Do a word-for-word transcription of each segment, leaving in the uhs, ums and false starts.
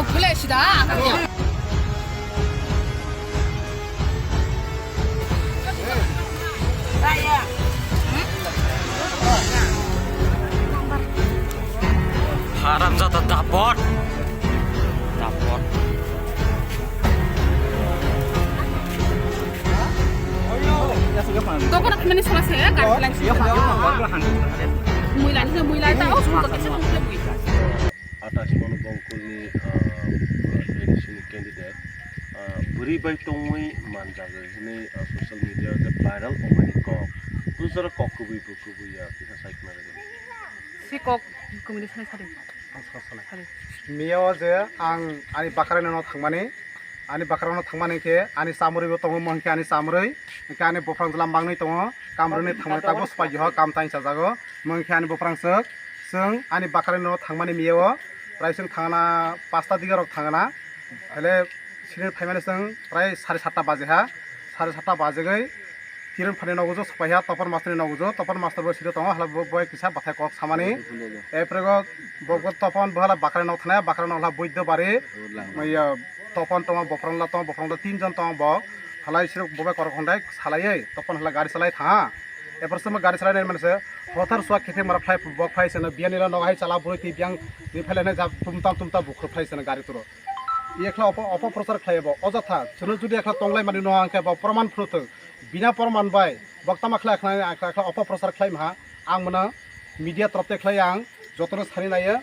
Boleh sudah. Haramzada dapot. Dapot. Dokona phimani sola se, gari phalang se. Muila ni muila ta, o sumto kesa muila muila. Atas Manu Bongkulni, ah, A D C ni candidate, ah, bwrwi bai tongwi manjagwi hwnwi, ah, social media o je viral wngmani kok. Bujora kok kubui bo kubui ya, kisa sai khna rwdi. Si kok kubui ni sai sadi. Sadi. Miya o je ang ani bakarani no thangmani, ani bakarano thangmani khe ani chamrwi bo tongo, mo hwnkhe ani chamrwi, hwnkhe ani bophrang jwlam bangwi tongo, kamrwini thangmani tabuk swpaiyo, kam tain chajago, mo hwnkhe ani bophrang swk, chwng ani bakarano thangmani miya o, prai chwng thangna pasta diga rok thangna, hele sini phaimani chwng prai sare satta baje ha, sare satta bajegwi Kiron phani nogo jo swpaiha, Topon Master ni nogo jo, Topon Master bo siro tongo, hala bo, bo kisa bathai kok samani. Eprego bo, bo Topon bo hala bakarani nok thana, bakarani nok hala Buiddo bari. Maya Topon tongo, bophrang la tongo, bophrang la tinjon tongo bo. Halai siro bo bai korok hondai salaiwi, Topon hala gari salai tha. Epor se mo gari salai nai mane se, hothar suwa khethe mara phlai bok phai seno, biyani la nok hai chala bwrwi twi biyang ni phailai nai ja tumtam tumtam bukhur phai seno gari turo. Iye khla opo, opo prochar khlai bo, ojatha, chwngno judi ekhla tonglai mani no hwnkhe bo proman phunu thung. Bina proman bai, bok tama khlai khlai, khlai, khlai, opo prochar khlai maha, ang mano media torof te khlai ang, jotono sani naiyo,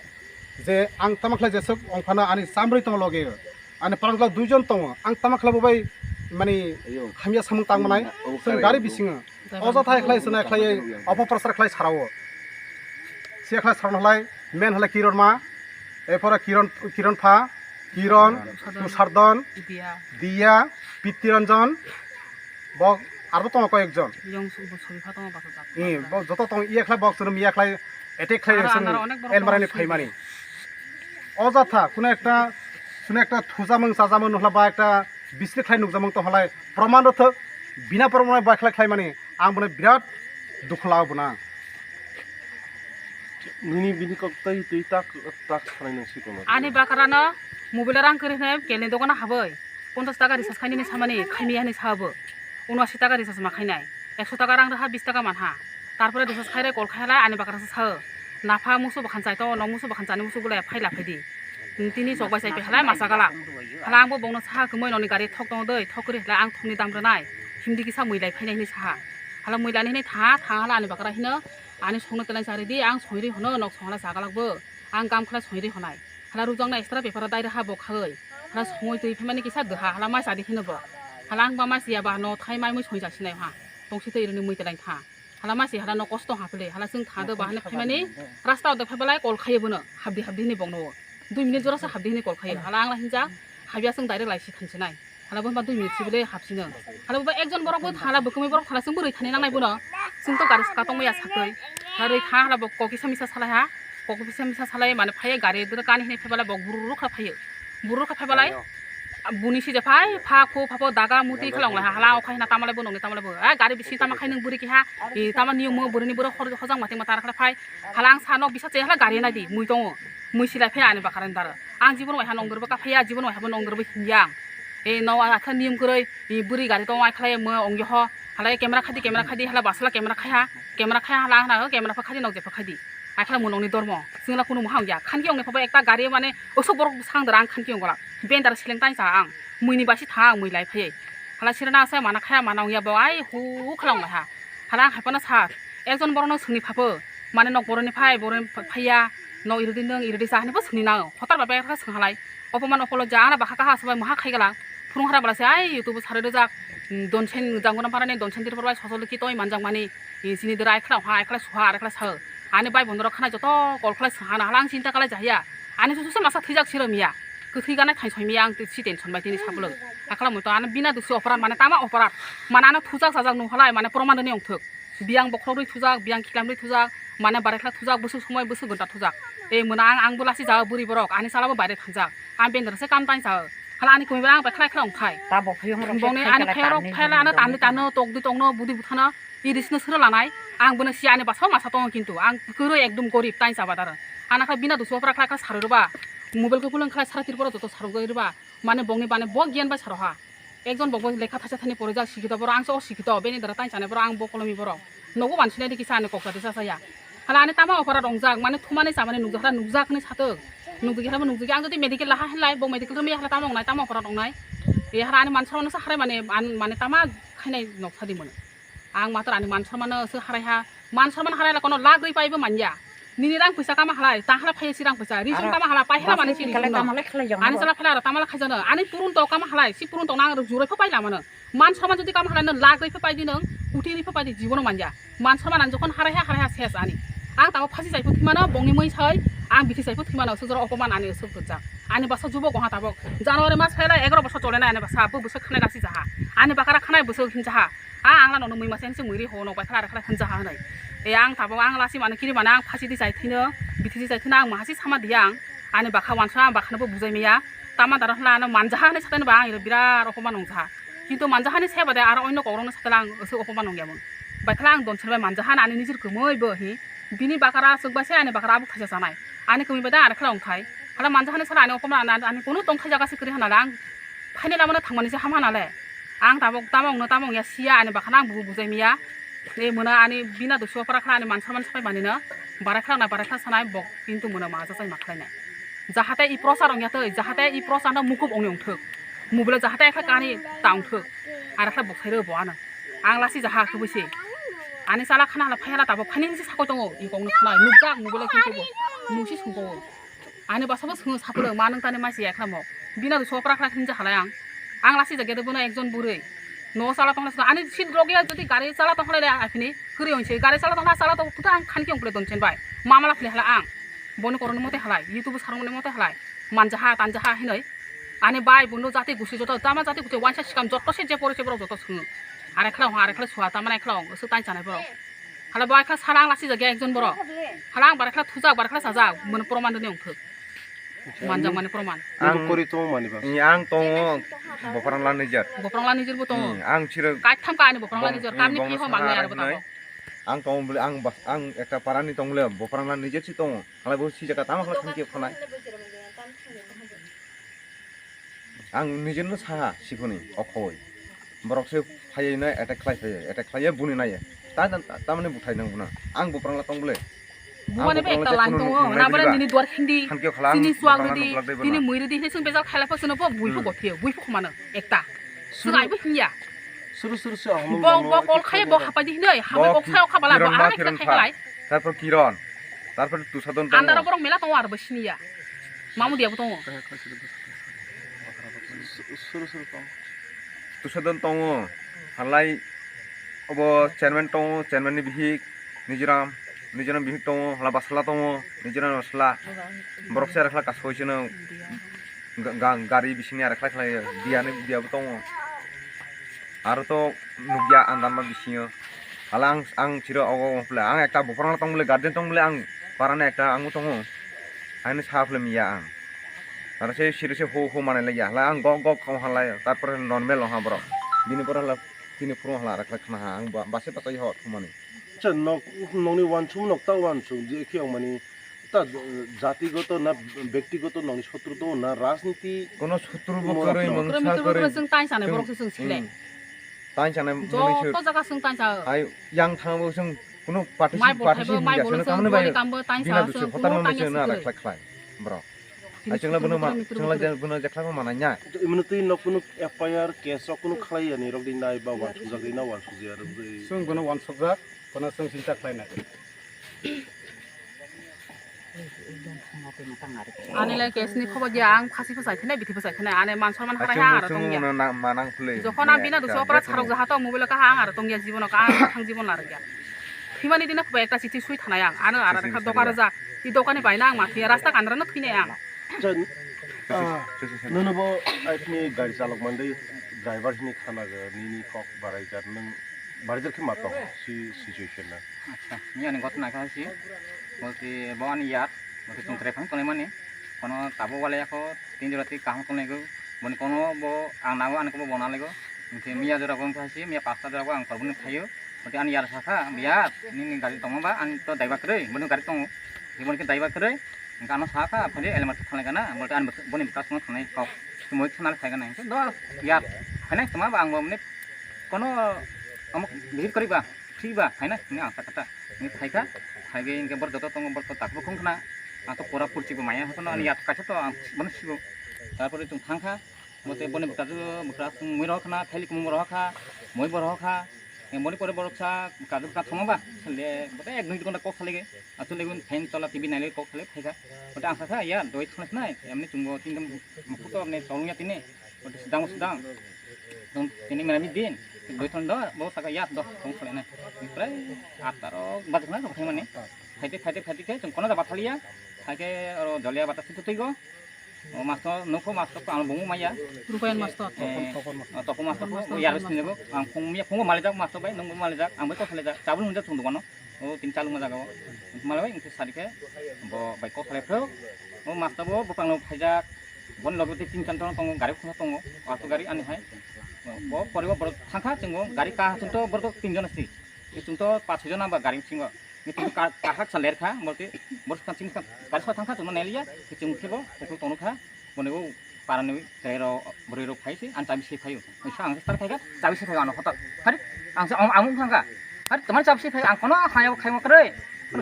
je ang tama khlai jesuk ongphano ani chamrwi tongo loge, ani parang duijon tongo, ang tama khlai bo bai, mani, hamya samung tang manai, chwng gari bisingo, ojatha khlai swnai khlai, opo prochar khlai sarao, se khlai sarno halai, men halai Kiron ma, epora Kiron, Kiron pha, Kiron, Tusardon, Tusardon, Diya. Diya, Pittiranjan, Bok, arbo tongo koyekjon. Yong su-, bo sori kha tongo basa jak. Ni, basa jak. Bo joto tong, iye khlai bok chwrwm, iye khlai attack khlai aro sung anaro onek borok elmarani tong phaimani. O jatha, kuno ekta, kuno ekta thujamung chajamung nuhla ba ekta bisri khlai nukjamung tong halai proman rwthwk, bina proman bai khlai khlaimani, ang bono birat dukhu lao bono. Nini bini kok tai twi tak, tak sanai nang si kono. Ani bakarano mobile rang kwrwi hwnwi kelni dogano habwi. Ponchash taka recharge khainani samani khaimya hinwi sabo. Unasi taka recharge ma khainai. Ekso taka rang rwha, bis taka manha. Tarpore recharge khaire call khailai ani bakrasa sao. Napha musu bakhan chai tongo, nok musu bakhan chani musu gulai phai la phaidi. Tini chok bai chai pai halai masa galak. Hala angbo bongno saha kwmwi noni gari thok tongo doi, thok kwrwi halai ang thokni dam rwnai. Himdi kisa mwilai phainai hinwi saha. Hala mwilani hinwi tha, tha hala ani bakra hino ani songno telai charidi, ang songri hono nok songla sagalak bo. Ang kam khlai songri honai. Hala rukjaknai extra paper o dai rwha bo khagwi. Hala songwi twi phaimani kisa dwha, hala mai chadi kheno bo. Hala ang ba mai siya ba no thai mai mui songwi jasinai ha. Tongsi twi rwni mui telai tha. Hala mai si hala no kosto ha phile, hala chwng tha do ba hane phaimani rasta o de phaibalai call khayo bono. Habdi habdi hini bongno. Dui minute jora sa habdi hini call khayo. Hala ang la hinjak, habya chwng direct lai si thansinai. Hala bo ba dui minute sibile hapsino. Hala bo ba ekjon borok bo thala, bwkhamwi borok thala, chwng bo rwi thani nangnai bono. Chwng to gari saka tongmaya sakoi. Hala rwi tha, hala bo kokisa misa salai ha. Kokisa misa salai mane phaiya gari dwra kani hinwi phaibalai bo gururu kha phaiyo. Gururu kha phaibalai. Buni sija phai, pha khu, pha pho daga muti khala onglai ha. Hala o khai na tamalai bo nongni tamalai bo. A gari bisi tama khai nung buri ki ha. I tama niyo mo buri ni buro hor-, hojang mating ma tara khala phai. Hala ang sa nok bisa che hala gari nai di, mui tongo. Mui silai phai ani bakarani dara. Ang jibon wai ha nongdor bo kaphai ya, jibon wai ha bo nongdor bo hinya ang. E no a kha niyom kwrwi, e bwrwi gari tong ai khlai mo ong yo ho. Hala camera khadi, camera khadi, hala basla camera khai ha. Camera khai ha, hala ang na camera pha khadi nok je pha khadi. Ai khlai mo nongni dormo. Singla kunu mo ha ong ya. Khan ki ong ne pha bo ekta gari mane osok borok bwsang dara ang khan ki ong gola. Bendar sileng tai sa ang. Mui ni basi tha ang mui lai phai. Hala sirna sai mana khaya mana ong ya bo ai hu khlai ong lai ha. Hala ang hai phano sa. Ekjon borok no sungni pha pho. Mane nok boroni phai, boroni phaiya, nok iridi nung, iridi sa hwnwi bo swngni nango. Hotar bai bai kha swng halai. Opoman opolo ja ana bakha kaha sabai maha khai gala. Phurung hara bala se ai YouTube sari rwjak, mm, Donsen Janggonam parani Donsen Tirpor bai sosolo ki toi manjak mani, i sini dera ai khla ha, ai khla suha, ai khla sa. Ani bai bondoro khana joto call khlai swng hana hala ang chinta khlai jaya. Ani susu se masa thwijak siro miya. Kwthwi gana thai soi miya ang si tension bai tini sabolong. Akla mo to ano bina dusi operat mane tama operat. Mane ano thujak sajak nung halai mane proman ni ongthok. Biyang bokhorok rwi thujak, biyang khilam rwi thujak, mane barekla thujak, bwswk somoi bwswk gonta thujak. E mwnang ang, ang bo lasi jao bwrwi borok, ani chala bo baire thangjak. Ang bendar se kam tang jao. Hala ani kumi ang bekhlai khlai ongthai. Ta bo phiyong rok bongni ani phayok rok phaila ano tandi tano tokdi tokno budi buthana irisno sero lanai. Ang bono si ani basa masa tongo kintu. Ang kwrwi ekdom gorib tai jaba dara. Ana kha bina dusu opra khlai kha sarwi roba. Mobile khe kulung khlai sara Tripura joto sarok jai riba. Mane bongni bane bo giyan bai saro ha. Ekjon bokbo lekha thaisa thani porijak sikito borok, ang se o sikito, beni dara tang chanai borok, ang bo kolomi borok. Nogo mansinai kisa ani kok sadi sasaya. Hala ani tama opora rongjak, mane thumani chamani nukjak, hala nukjak hinwi satok. Nukjak hala nukjak, ang jodi medical laha hinlai, bo medical rwmaya hala tama ongnai, tama opora rongnai. E hala ani mansa mano sa harai mane, an-, mane tama khainai nok sadi mano. Ang mator ani man somano se harai ha, man somano harai la kono lak rwi paibo manya. Nini rang pisa kama halai, ta hala phai si rang pisa, rijong kama hala, pai hala mani si rijong no. Ani sala phala tama la khaijano, ani purun to kama halai, si purun to nang jurai pho paila mano. Man soman jodi kama halai no lak rwi pho pai di nang, kuti rwi pho pai di jibono manya. Man soman ang jokon harai ha, harai ha ses ani. Ang tamo phasi sai pho thimano, bongni mui sai, ang bithi sai pho thimano, sujoro opoman ani suk gojak. Ani basa jubo goha tabok. January mas phaila egaro bosor chole na ani basa, bo bwswk khanai lasi jaha. Ani bakara khanai bwswk hinjaha. A ang la nono mui masa hinse mui ri ho nok bai khala khala hinjaha hinai. E ang tabok ang lasi mano kiri mano ang phasi di jai thino, bithi di jai thino ang mahasi sama di ang. Ani bakha wansa ang bakhano bo bujai maya. Tama daro hla ano manjaha hinai satai ba ang iro birat opoman nongjaha. Kintu manjaha ni seba de aro onno kokrok no satai ang oso opoman nongya mun. Bai khala ang don bai manjaha ani nijir kumui bo hi. Bini bakara aswk bai se ani bakara abuk thaisa sanai. Ani kumi bai da ari khala ongthai. Hala manjaha ni sala ani opoman ani, ani kunu tongthai jaga se kri hana lang. Phaini lamano thangmani se ham hana le. Ang tabok tamo ongno tamo ongya siya ani bakhana ang bubu bujai miya. E mona ani bina dusu opara khla ani mansa mansa pai manino. Barai khla na barai khla sanai bok kintu mona ma jachai ma khlainai. Jahate i prosa rong yatoi, jahate i prosa no mukup ongni ongthok. Mubile jahate ekha kani ta ongthok. Ara khla bok sairo bo ano. Ang lasi jaha kubui se. Ani sala khana hala phayala tabok phani hinsi sakoi tongo. I kongno khna nukjak mubile kintu bo. Nusi sungko. Ani basa bo swngo sapulung ma nwng tani maisi ekhlamo. Bina do sopra khla hinja halai ang. Ang lasi jagede bono ekjon burui. No sala tongla swngo. Ani sit rogya jodi gari sala tongla le aphini kuri onse. Gari sala tongla sala to kuta ang khanki ongkle donchen bai. Mamala phile hala ang. Boni koroni mote halai. YouTube sarong mote halai. Manjaha tanjaha hinoi. Ani bai bono jati gusi joto tama jati gusi wansa sikam joto se je pore se borok joto swngo. Are khla hong are khla suha tama nai khla hong su tan chanai borok. Hala bai kha sala ang lasi jagya ekjon borok. Hala ang bare khla thujak bare khla sajak mane proman dini ongthok. Manjak mane proman. Ang kori tongo mani ba. Ni ang tongo boprang la nijer. Boprang la nijer bo tongo. Ni ang chiro. Kai tham ka ani boprang la nijer kam ni phi ho mangnai are bo tongo. Ang tongo bole ang bas ang ekta parani tongo le boprang la nijer si tongo. Hala bo si jaga tama khla khanke khonai. Ang nijerno saha siphoni okhoi. Borok se phaiwi no attack khlai phaiwi, attack khlaiwi buni naiya. Ta, ta, tamani buthai nang buna. Ang buprang la tong bole. Bumani bai ekta line tongo. Nabra nini duar khindi. Sini suang ridi. Tini mui ridi. Hini sung bejal khaila pho sino pho bui pho gothiyo. Bui pho khumano. Ekta. Sung ai pho hinya. Suru suru se. Bo, bo kol khai bo hapai di hinoi. Hapai kok khai khabala bo ara khai khai lai. Tarpor Kiron. Tarpor Tusadon tongo. Andaro borok mela tongo aro bo siniya. Mamu diya bo tongo. Suru suru tongo. Tusadon tongo. Halai obo chairman tongo, chairman ni bihik Nijiram, Nijiram bihik tongo, hala basala tongo, Nijiram basala. Borok se arekla kasoi sino ga-, ga-, gari bisingni arekla khlai biya ni biya bo tongo. Aro to nukya ang danma bisingo. Hala ang, ang chiro ogo ogo phle. Ang ekta buphang tong bole, guardian tong bole, ang parani ekta ang tongo. Ani sa phle miya ang. Aro se siri se ho ho manai lai ya. Hala ang gok gok kong halai. Tarpore normal oha borok. Bini pore hala tini phuru hala rak rak khna ha. Ang ba-, base patai ho thumani. Acha nok, nokni wansuk nok ta wansuk je khe ang mani ta jatigoto na bektigoto nokni sotru to na rajniti. Kono sotru bo kwrwi mungsa kwrwi. Kwrwi mungsa kwrwi. Chwng tai sanai borok se chwng sile. Hmm. Tang chana joto jaga sung tang cha. Ai yang thang bo sung kuno party mai party bo thai bo mai bo sung tamni bai kam bo tang cha sung kuno tang cha sung khlai khlai bro. Ai chungla bono ma chungla bono jakla ma nanya. Imno twi nok kuno F I R case rok kuno khlai ani rok di nai ba wan sujak di na wan sujak rok di. Sung bono wan sujak kono sung sinta khlai nai. Ani lai case ni khobo gya ang phasi phasai khene bithi phasai khene ani man sorman harai ha aro tong ya. Jokhon ang bina dusu opra sarok jaha to mobile ka ha ang aro tong ya jibono ka ang thang jibon lar ya. Thimani dina khobo ekta chithi sui thanai ang ano aro kha doka rajak. I dokani bai na ang ma thiya rasta kandra no thinai ang. Nono bo akhni gari chalok mande driver hini khana ga nini kok barai jar nung barai jar khe ma tong si situation na. Acha, miya ni ghotona kha si, bolte bo ani yar, bolte chwng tre phang tongnai mani, kono tabuk wale ako tin jora twi kaham tongnai go, boni kono bo ang nago ani kobo bo nalego, hingke miya jora bo wngkha si, miya pasta jora bo ang korboni thaio, bolte ani yar sakha, yar, nini gari tongo ba, ani to daiba kwrwi, boni gari tongo, boni khe daiba kwrwi, Hingke ano sakha, "Phai de, elema thok thanglai gana," bolte ani bwk-, boni bwkha songno thangnai kok, chumui thana phai gana. Hingke do, ya, phainai tongma ba ang bo, mane, kono omo visit kori ba, free ba, phainai, hingke ang sakha ta. Hingke phaikha, phaikhe hingke borok joto tongo, borok to tak bukhung khna, ang to pura purchi bo maya, hono ani yat kaisa to ang bono sibo. Tarpore chwng thangkha, bote boni bwkha, bwkha song mui rohor khna, thaili kumung bo rohor kha, mui bo rohor kha. Moni pore borok sa kajak ta thangma ba, sale bote ek dui ghonta kok sale ge. Asole gun phan tola T V naile kok sale phaikha. Bote ang sakha ya doi thangna sinai, emni chungo tin dam mukuto emni tolung ya tini. Bote sedang sedang. Dong tini mera mi din. Doi thang do, bo saka ya do, tong sale nai. Prai ataro bajak na thangmani. Phaite phaite phaite khe chwng kono da bathaliya. Phaikhe oro jolia bata situ twigo. O masto, nukho masto, ang bumu maya. Rupayan masto. Eh, o toko masto, o yaro sini go. Ang phung miya, phung malijak masto bai, nung malijak, ang bai kok salijak, chabul hunjak thung dukano. O tin chalung majaga o. Malai bai, ingkhe sadi khe, bo bai kok salai phro. O masto bo, bo pangno phaijak. Bon logo te tin chan tongo, gari khungsa tongo, auto gari ani hai. Bo poribo borok thangkha, chungo gari ka chunto borok tin jon si. Chunto pas jon aba gari singo. Ni tini ka-, kahak sa ler kha, bolte, bor sa ching sa, kari sa thang kha, chuma nai liya, kiching khe bo, pokol tong kha, boni o para ni trai ro, bwrwi ro phai si, ang chabi se phaio. Sa ang sar khai kha, chabi se phaio ano hotok. Hari, ang sa, ang, ang thang kha. Hari, tomar chabi se phaio, ang kono khaya khaima kwrwi,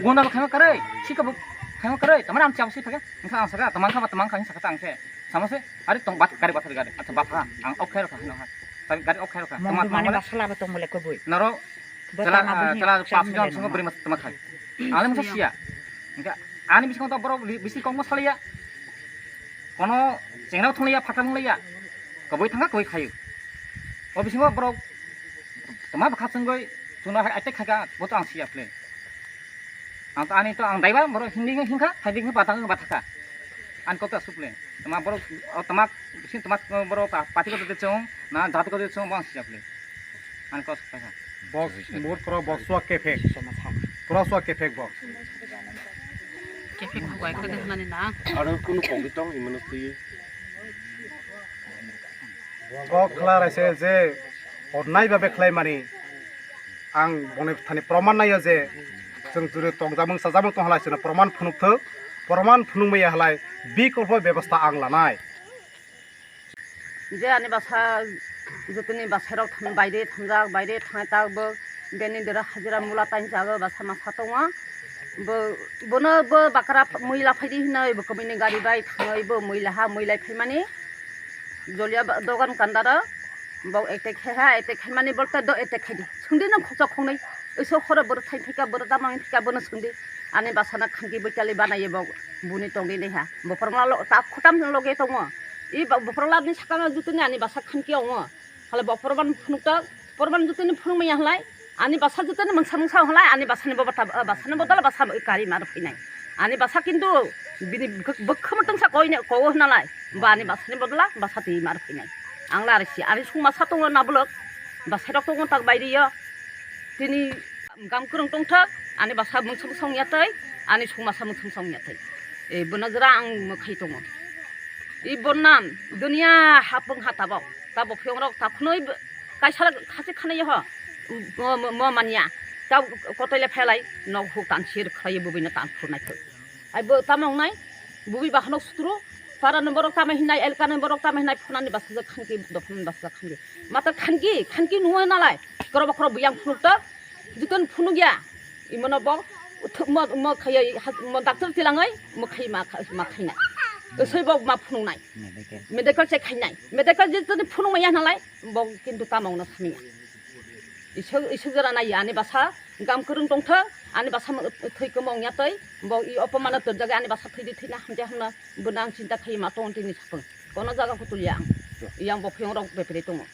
guna khaima kwrwi, sika bo khaima kwrwi, tomar ang chabi se phaio, ang sa, ang saka, tomang kha, tomang kha, ang saka, ang se. Sama se, hari, tong bat, gari bat, gari, acha bat ha, ang ok khai ro kha, no ha. Gari ok khai ro kha. Mong tomar, dumani tomar, basala ba tong bole koboi. Noro, Tela, tela pas jon songo bwrwi masa tama khai. Ang le masa siya. Hingke ani bisingo to borok bisi kok ma saliya. Kono chengra thungliya, phatar thungliya. Koboi thangka, koboi khayo. O bisingo borok tama bwkha chwngwi chwngno hai attack khaika, bo to ang siya phle. Ang to ani to ang daiba borok hindi hingkha, hai ding batang bathaka. Ani kok ta suple. Tama borok, o tama, sin tama borok pa-, pati ko de chong, na jati ko de chong, bo ang siya phle. Ani kok ta. Box, mur pro box wa kefek. Pro swa kefek box. Kefek ko ai ko de nani na. Aro kunu kok de tong imano tui. Kok khla raise je, onnai babe khlai mani. Ang boni thani proman naiya je, chwng juri tongjamung sajamung tong halai chwngno proman phunuk thok, proman phunuk maya halai bikolpo bebostha ang lanai. Je ani basa, jotoni basa rok tham-, baire thamjak, baire thangnai tak bo, beni dera hajira mula tain jago basa masa tongo. Bo, bono bo bakra mui laphai di hinoi, bo komini gari bai thangoi, bo mui laha, mui lai phaimani. Jolia ba-, dogan kandaro, bo etek khe ha, etek khe mani bolte do etek khe di. Sungdi nang khoksa khongnai, oiso horo boro thai thika, boro damang thika, bono sungdi. Ani basana khanki boitali banaye bo, buni tongdi nai ha. Bophorongla lo, ta khutam loge tongo. I ba-, bophorongla ni sakano jutuni ani basa khanki ongo. Hale bo porban phunukta, porban jutuni phunuk maya halai. Ani basa jutuni mangsa mangsa halai, ani basani boba ta-, basani bodol basa kari mar phinai. Ani basa kintu bini bwk-, bwkham tongsa koine kowo hinalai. Ba ani basani bodola basa twi mar phinai. Ang la risi, ani sung masa tongo na bulok, basa rok tongo tak bairiyo. Tini gam kwrwng tongthok, ani basa mungsung song yatoi, ani sung masa mungsung song yatoi. E, bwna jora ang mwkhai tongo. I bonnam, dunia hapung ha tabok, tabok phiyongrok ta khwnwi b-, kaisa khasi khanai ho, mo, mo, mo manya, ta kotoi le phelai, nok huk tan sir khlai bubui no tan phur naithok. Ai bo tamo wngnai, bubui bahanok sutru, para no borok tamo hinai, elka no borok tamo hinai, phunani basa je khanki, dophani basa je khanki. Mata khanki, khanki nungoi nalai, korobo korobo yang phunuk ta, Juton phunukya, imono bo thuk mo, mo khayai, ha, mo doctor tilangoi, mo khai ma kha-, ma khainai. Osoi bo ma phunuknai. Medical. Medical check khainai. Medical je toni phunuk maya nalai, bo kintu tamong no samiya. Isu, isu jora nai ani basa, gam kwrwng tongthok, ani basa mo, thwi kwmong ya tei, bo i opomano torjaga ani basa thwi di thwina hamja hamna, bo nang chinta khai ma tong tini sapung. Kono jaga kutul yang. Yang bo phiyong rok bepre tongo.